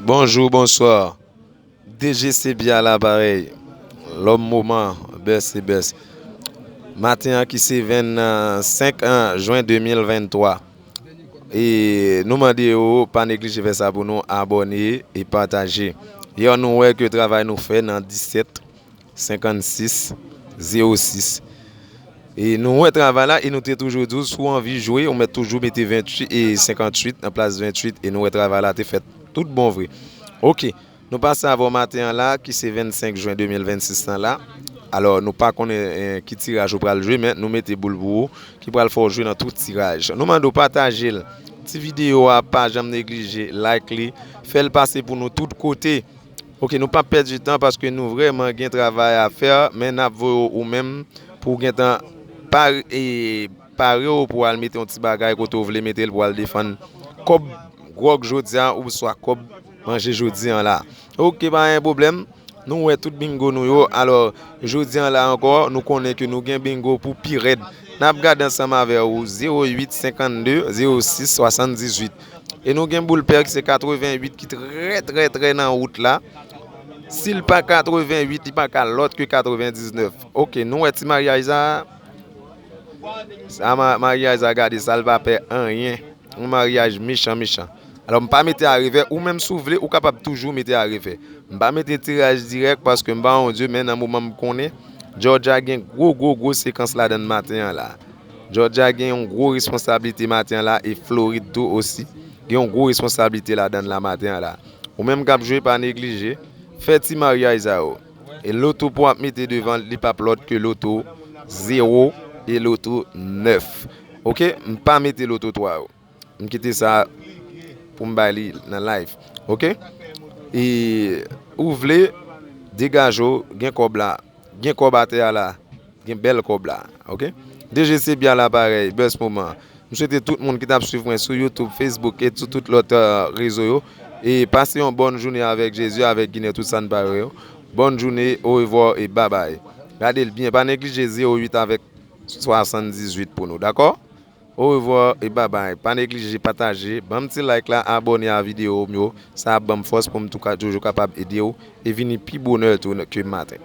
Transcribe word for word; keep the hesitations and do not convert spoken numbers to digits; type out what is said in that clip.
Bonjou, bonswa. D G C Bia la parèy. Lòm moman, best e best. Maten an ki se vennsenk jen de mil venntwa. E nou mande yo pa neglije fè sa pou nou, abòne e pataje. Yè nou wè ke travay nou fè nan disèt senkannsis zewo sis. E nou wè travay la, e nou te toujou di w, si w anvi jwe, ou mèt toujou mete venntuit e senkanntuit an plas venntuit, e nou wè travay la te fèt tout bon vre. Oke, nou pase avè w maten an la, ki se vennsenk jen de mil vennsis lan la. Alò, nou pa konnen, eh, ki tiraj ou pral jwe, men nou mete boul pou ou, ki pral fè w jwe nan tout tiraj. Nou mande w pataje l. Ti videyo a, pa janm neglije like li, fè l pase pou nou tout kote. Oke, nou p ap pèdi tan paske nou vrèman gen travay a fè, men n ap voye w ou menm pou w gentan pare, e, pare w pou w al mete yon ti bagay kote w vle mete l pou w al defann kòb gwòg jodi a oubswa kòb manje jodi an la. Oke, pa gen pwoblèm. Nou wè tout bingo nou yo. Alò, jodi an la ankò, nou konnen ke nou gen bingo pou pi rèd. N ap gade ansanm avè w zewo uit senkannde zewo sis swasanndizuit. E nou gen boul pè ki se katreventuit ki trè, trè, trè nan wout la. Si l pa katreventuit, li pa ka lòt ke katrevendiznèf. Oke, nou wè ti maryaj sa. Sa ma-, maryaj sa, gade sa, l pa pè anyen. Yon maryaj mechan, mechan. Alò, m pa mete a revè. Ou menm, si w vle, ou kapab toujou mete a revè. M pa mete tiraj dirèk paske m pa yon dye, men nan moman m konnen, Georgia gen gwo, gwo, gwo sekans ladan l maten an la. Georgia gen yon gwo responsablite maten an la e Florid tou osi gen yon gwo responsablite ladan l la maten an la. Ou menm k ap jwe, pa neglije fè ti maryaj sa yo. E loto pou w ap mete devan l, li p ap lòt ke loto zewo e loto nèf. Oke, m pa mete loto twa yo. M kite sa pou m bay li nan live. Oke? E ou vle, degaje w, gen kòb la. Gen kòb atè a la. Gen bèl kòb la. Oke? D G C Bia la parèy, best moman. M swete tout moun ki t ap swiv mwen sou YouTube, Facebook e sou tout lòt, eh, rezo yo. E pase yon bòn jounen avèk Jezi, avèk Ginen tout sa n pare yo. Bòn jounen, orevwa e babay. Gade l byen, pa neglije zewo uit avèk swasanndizuit pou nou, dakò? Orevwa e babay. Pa neglije pataje, ban m ti like la, abòne a videyo m yo. Sa ap ban m fòs pou m tou ka, toujou kapab ede w e vini pi bonè tou ke maten.